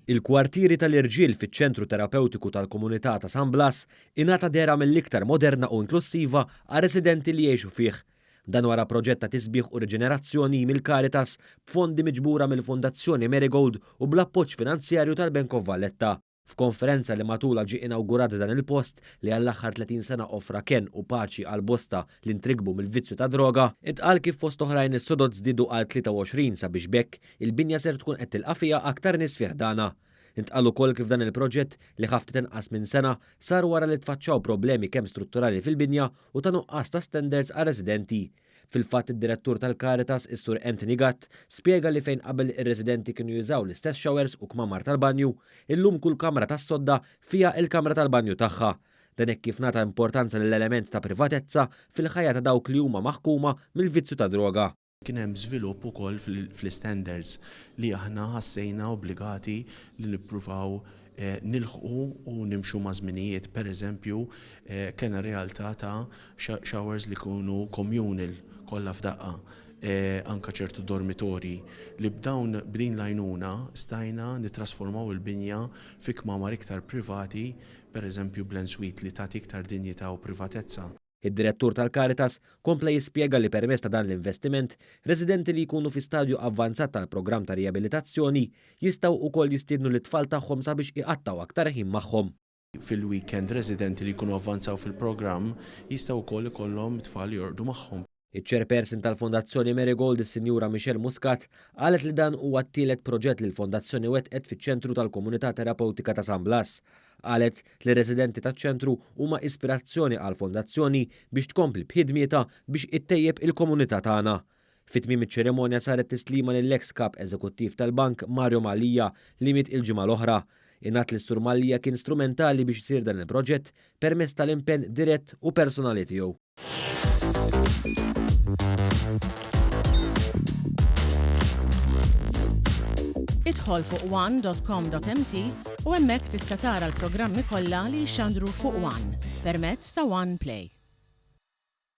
Il-kwartieri tal-irġiel fiċ-Ċentru Terapewtiku tal-Komunità ta' San Blas ingħata dehra mill-iktar moderna u inklussiva għar-residenti li jgħixu fih. Dan wara proġett ta' tisbiħ u riġenerazzjoni mill-Caritas b'fondi miġbura mill-Fondazzjoni Marigold u bl-appoġġ finanzjarju tal-Bank of Valletta. F'konferenza li matulha ġie inawgurat dan il-post li għall-aħħar 30 sena offra kenn u paċi għal bosta li ntrikbu mill-vizzju tad-droga, intqal kif fost oħrajn is-sodod żdiedu għal 23 sabiex b'hekk il-binja ser tkun qed tilqa' fiha aktar nies fi ħdanha. Intqal ukoll kif dan il-proġett, li ħa ftit inqas minn sena, sar wara li tfaċċaw problemi kemm strutturali fil-binja u ta' nuqqas ta' standards għar-residenti. Fil-fatt id-Direttur tal-Caritas, is-Sur Anthony Gatt, spjega li fejn qabel ir-residenti kienu jużaw l-istess showers u kmamar tal-banju, illum kull kamra tas-sodda fiha il-kamra tal-banju tagħha. Dan hekk kif ngħata importanza lill-element ta' privatezza fil-ħajja ta' dawk li huma maħkuma mill-vizzju tad-droga. Kien hemm żvilupp ukoll fl-istandards li aħna ħassejna obbligati li nippruvaw nilħqu u nimxu maż-żminijiet. Per eżempju, kellna realtà ta' showers li jkunu communal, kollha f'daqqa, anke ċertu dormitorji, li b'dawn b'din l-għajnuna stajna nittrasformaw il-binja fi kmamar iktar privati, per eżempju bl-ensuite li tagħti iktar dinjità u privatezza. Id-Direttur tal-Caritas kompla jispjega li permezz ta' dan l-investiment, residenti li jkunu fi stadju avvanzat tal-programm ta' riabilitazzjoni jistgħu wkoll jistiednu lit-tfal tagħhom sabiex iqattgħu aktar ħin magħhom. Fil-weekend residenti li jkunu avvanzaw fil-programm jistgħu wkoll ikollhom tfal jorqdu magħhom. Iċ-Chairperson tal-Fondazzjoni Marigold is-Sinjura Michelle Muscat qalet li dan huwa t-tielet proġett li l-Fondazzjoni wettqet fiċ-Ċentru tal-Komunità Terapewtika ta' San Blas. Qalet li r-residenti taċ-ċentru huma ispirazzjoni għall-Fondazzjoni biex tkompli b'ħidmietha biex ittejjeb il-komunità tagħna. Fi tmiem iċ-ċerimonja saret tislima lill-eks Kap Eżekuttiv tal-Bank Mario Mallia li miet il-ġimgħa l-oħra. Ingħad li s-Sur Mallia kien strumentali biex isir dan il-proġett permezz tal-impenn dirett u personali tiegħu. Idħol fuq one.com.mt u hemmhekk tista' tara l-programmi kollha li jixxandru fuq One permezz ta' One Play.